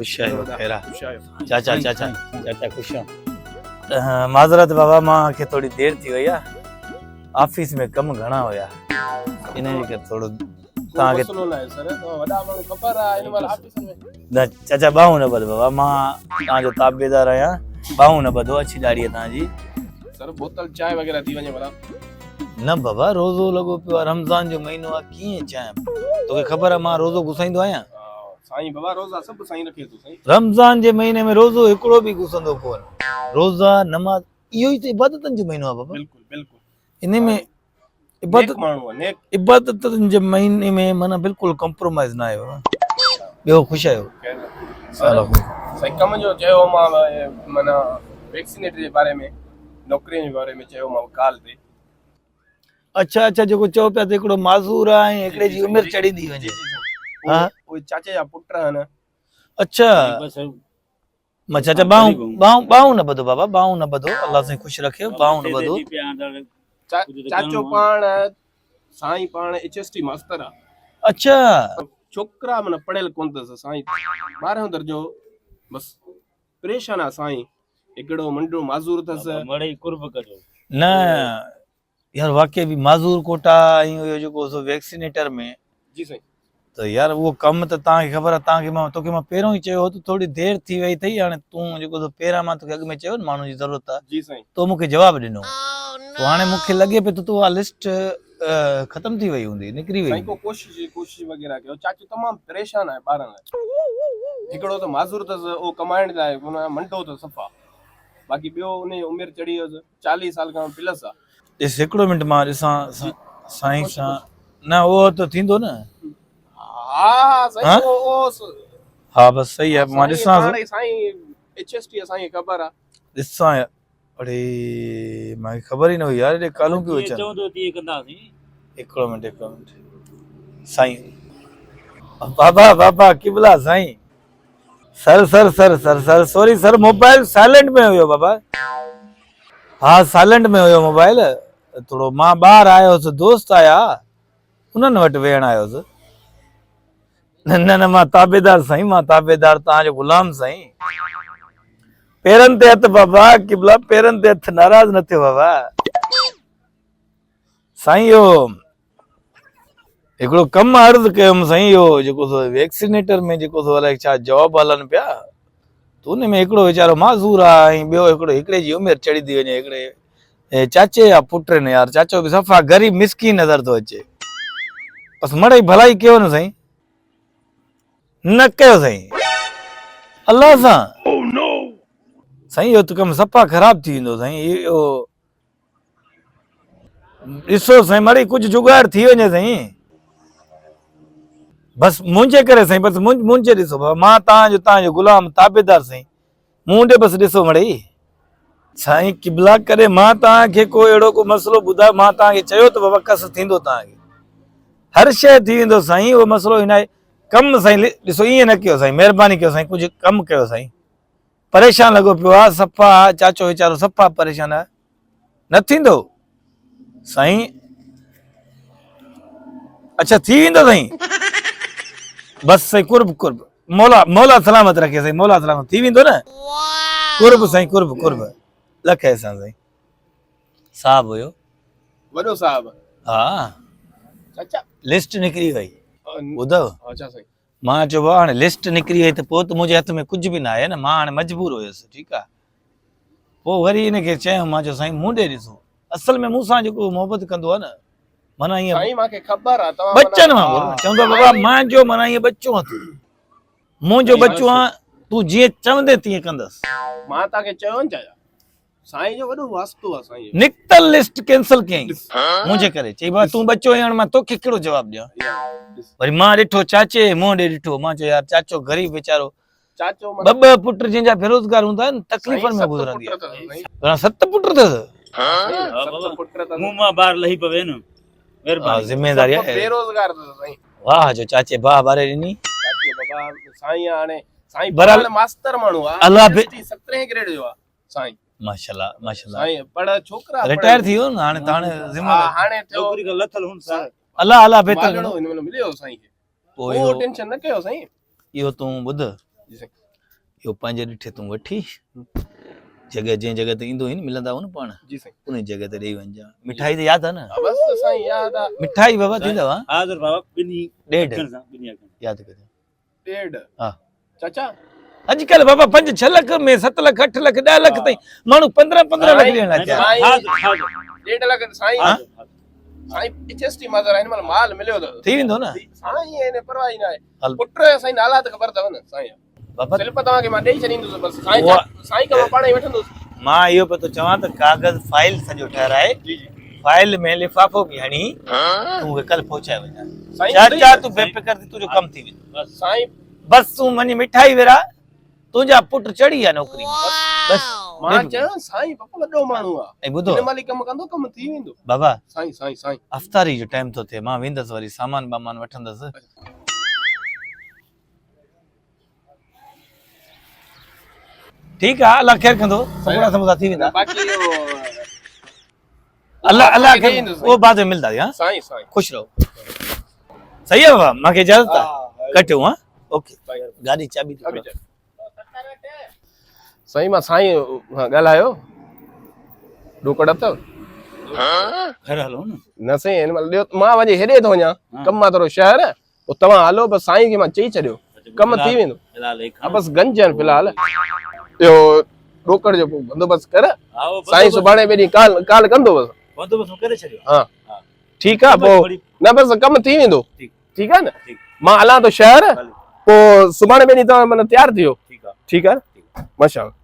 خوش آهيو خير آ خوش آهيو چاچا چاچا چاچا خوش آهيو معذرت بابا مان کي ٿوري دير ٿي وئي آ آفيس ۾ ڪم گهڻا هيا ان جي ڪري ٿورو توهان کي مسئلو ناهي سر توهان وڏا ماڻهو خبر آ ان مهل آفيس ۾ نه چاچا ٻانهون نه ٻڌ بابا مان توهان جو تابعدار آهيان ٻانهون نه ٻڌو اڇي ڏاڙهي توهان جي سر بوتل چانهه وغيره ٿي وڃي ڀلا نه بابا روزو لڳو پيو آ رمضان جو مهينو آ ڪيئن چانهه توکي خبر آ مان روزو گسائيندو آهيان سائين بابا روزا سڀ سائين رکي ٿو سائين رمضان جي مهيني ۾ روزو هڪڙو به گسندو ڪون روزا نماز اهو ئي ته عبادتن جو مهينو آ بابا بلڪل بلڪل ان ۾ عبادت ماڻهو آ نيڪ عبادتن جي مهيني ۾ معنی بلڪل ڪمپرومائز نه آهي بابا ٻيو خوش آهيو سائين ڪم جو چيو مان معنی ويڪسينيٽر جي باري ۾ نوڪري جي باري ۾ چيو مان ڪال تي اڇا اڇا جيڪو چئو پيا ته هڪڙو معذور آ ۽ هڪڙي جي عمر چڙهي ٿي وڃي ها اهي چاچي جا پٽ آهن اڇا مان چاچا ٻانهون ٻانهون ٻانهون نه ٻڌو بابا ٻانهون نه ٻڌو الله سائين خوش رکيو ٻانهون نه ٻڌو چاچو پاڻ سائين پاڻ ايڇ ايس ٽي ماستر آ اڇا ڇوڪرا من پڙهيل ڪون اٿس سائين 12 درجو بس پريشان آ سائين هڪڙو منڊو معذور اٿس مڙئي قرب ڪجو نه يار واقعي به معذور ڪوٽا ۽ اهو جيڪو سو ويڪسينيٽر ۾ جي سائين ته يار اهو ڪم ته توهان کي خبر آهي توهان کي مان توکي مان پهريون ئي چيو هو ته ٿوري دير ٿي وئي اٿئي هاڻي تون جيڪو سو پهريان مان توکي اڳ ۾ چيو نه ماڻهن جي ضرورت آهي جي سائين تو مون کي جواب ڏنو پوء هاڻي مون کي لڳي پيو ته تو اها لسٽ ختم ٿي وئي هوندي نڪري وئي سائين ڪو ڪوشش ڪوشش وغيره ڪيو چاچو تمام پريشان آهي ٻارن لاء هڪڙو ته معذور اٿس اهو ڪمائڻ لاء منڊو اٿس صفا باقي ٻيو ان جي عمر چڙهي ويس چاليهه سال کان پلس آ. ڏس هڪڙو منٽ مان ڏسان سائين سان نه اهو ته ٿيندو نه. ها ها سائين اهو اهو ها بس صحيح آ مان ڏسان ٿو. سائين ايڇ ايس ٽي اسان کي خبر آ. ڏسان اڙي مان کي خبر ئي نه هئي يار ايڏي ڪالون پيون اچن. چوندو تيئن ڪنداسين. هڪڙو منٽ هڪڙو منٽ سائين بابا بابا قبلا سائين. Sir sir sir sir sir sorry sir mobile silent ۾ هيو بابا ها سائلنٽ ۾ هيو موبائل ٿورو مان ٻاهر آيو هوس دوست آيا انهن وٽ ويهڻ آيو هوس نه نه نه مان تابعدار سائين مان تابعدار توهان جو غلام سائين پيرن تي هٿ بابا قبلا پيرن تي هٿ ناراض نه ٿيو بابا سائين اهو هڪڙو ڪم عرض ڪيم سائين اهو جيڪو سو ويڪسينيٽر ۾ جيڪو سو الائي ڇا جاب هلن پيا ته ان ۾ هڪڙو ويچارو معذور آ ۽ ٻيو هڪڙو هڪڙي جي عمر چڙهي ٿي وڃي هڪڙي چاچي جا پٽ آهن يار چاچو به صفا غريب مسڪين نظر ٿو اچي بس مڙئي ڀلائي ڪيو نه سائين نه ڪيو سائين الله سان سائين اهو ته ڪم صفا خراب ٿي ويندو سائين اهو ڏسو سائين مڙئي ڪجهه جگاڙ ٿي وڃي سائين بس منهنجي ڪري سائين بس منهنجي ڏسو بابا مان تان جو تان جو غلام تابعدار سائين مون ڏي بس ڏسو مڙئي سائين قبلا ڪري مان تان کي ڪو اهڙو ڪو مسئلو ٻڌايو مان تان کي چيو ته بابا ڪس ٿيندو تان کي هر شيء ٿي ويندو سائين اهو مسئلو هن آهي ڪم سائين ڏسو ائين نه ڪيو سائين مهرباني ڪيو سائين ڪجهه ڪم ڪيو سائين پريشان لڳو پيو آ صفا چاچو ويچارو صفا پريشان آ نه ٿيندو سائين اچھا ٿي ويندو سائين بس سائين قرب قرب مولا مولا سلامت رکي سائين مولا سلامت ٿي ويندو نه قرب سائين قرب قرب لک احسان سائين صاحب هيو وڏو صاحب ها چاچا لسٽ نڪري وئي ٻڌو اچھا سائين مان چيو بابا هاڻي لسٽ نڪري وئي ته پوء ته منهنجي هٿ ۾ ڪجهه به نه آهي نه مان هاڻي مجبور هيس ٺيڪ آهي پوء وري ان کي چيم مان چيو سائين مون ڏي ڏسو اصل ۾ مون سان جيڪو محبت ڪندو آهي نه معنيٰ ائين سائين مانکي خبر آهي توهان ٻچن وانگر چوندو بابا مان جو معنيٰ ائين ٻچو آهيان تون منهنجو ٻچو آهين تون جيئن چوندين تيئن ڪندس مان توهان کي چيو نه چاچا سائين جو وڏو واسطو آ سائين جو. نڪتل لسٽ ڪينسل ڪيائين منهنجي ڪري چئي بابا تون ٻچو آهين هاڻي مان توکي ڪهڙو جواب ڏيان وري مان ڏٺو چاچي جي منهن ڏي ڏٺو مان چيو يار چاچو غريب ويچارو چاچو ٻه ٻه پٽ جنهن جا بيروزگار هوندا آهن تڪليفن ۾ گذرندي آهي گهڻا ست پٽ اٿس مون مان بار لهي پوي نه مهرباني ذميداري آهي بيروزگار اٿس سائين واهه جو چاچي باهه ٻاري ڏني چاچو بابا سائين هاڻي سائين بهرحال ماستر ماڻهو آ الله به 17 گريڊ جو آ سائين ماشاءالله ماشاءالله سائين پڙ ڇوڪرا رٽائر ٿي ويو نه هاڻي ته هاڻي ذمہ هاڻي ٿيو نوڪري کان لٿل هون سائين الله الله بهتر ڪندو هن مهل مليو سائين کي پوء اهو ٽينشن نه ڪيو سائين اهو تون ٻڌ جي سائين. اهو پنهنجي ڏٺي تون وٺي جڳهه جنهن جڳهه تي ايندو هئين ملندا هئا نه پاڻ جي سائين ان جڳهه تي ڏيئي وڃجان مٺائي ته ياد آ نه بس سائين ياد آ مٺائي بابا ٿيندو ها حاضر بابا ٻنهي ڏيڍ اکين سان ٻنهي اکين ياد ڪجو ڏيڍ ها چاچا اڄڪلهه بابا 5 6 لک ۾ 7 لک 8 لک 10 لک تائين ماڻهو 15 15 لک ڏيڻ لاء تيار حاضر حاضر ڏيڍ لک سائين سائين ايڇ ايس ٽي مازر آهن مال مال مليو ته ٿي ويندو نه سائين هن پرواهه ئي نه آهي پٽ سائين نالا ته خبر اٿو نه سائين بابا سلپ توهان کي مان ڏئي ڇڏيندس بس سائين سائين کان مان پاڻ ئي وٺندس مان اهو پيو ٿو چوان ته ڪاغذ فائل سڄو ٺهرائي جي جي فائل ۾ لفافو به هڻي تون مون کي ڪل پهچائي وڃان سائين چاچا تون بي فڪر ٿي تنهنجو ڪم ٿي ويندو سائين بس تون وڃي مٺائي ورهاء تنهنجا پٽ چڙهي ويا نوڪري ۾ بس مان چيو سائين پپا وڏو ماڻهو آ ۽ ٻڌو هن مهل ئي ڪم ڪندو ڪم ٿي ويندو بابا سائين سائين سائين افطاري جو ٽائيم ٿو ٿئي مان ويندس وري سامان بامان وٺندس ٺيڪ آ الله خير ڪندو پڪوڙا سموسا ٿي ويندا باقي اهو الله الله خير اهو بعد ۾ ملدا ها سائين سائين خوش رهو صحيح آ بابا مانکي اجازت آ ڪٽيو ها اوڪي گاڏي چاٻي ٿي سائين مان سائين سان ڳالهايو ڏوڪڙ اٿو گهر هلو نه نه سائين هن مهل ڏيو مان وڃي هيڏي ٿو وڃان ڪم آ ٿورو شهر پوء توهان هلو بس سائين کي مان چئي ڇڏيو ڪم ٿي ويندو ها بس گنج آهن في الحال اهو ڏوڪڙ جو بندوبست ڪر سائين سڀاڻي ٻئي ڏينهن ڪال ڪال ڪندو بس بندوبست ڪري ڇڏيو ها ٺيڪ آ پوء نه بس ڪم ٿي ويندو ٺيڪ آ نه مان هلان ٿو شهر پوء سڀاڻي ٻئي ڏينهن توهان معنيٰ تيار ٿي ويو ٺيڪ آ ماشاءالله.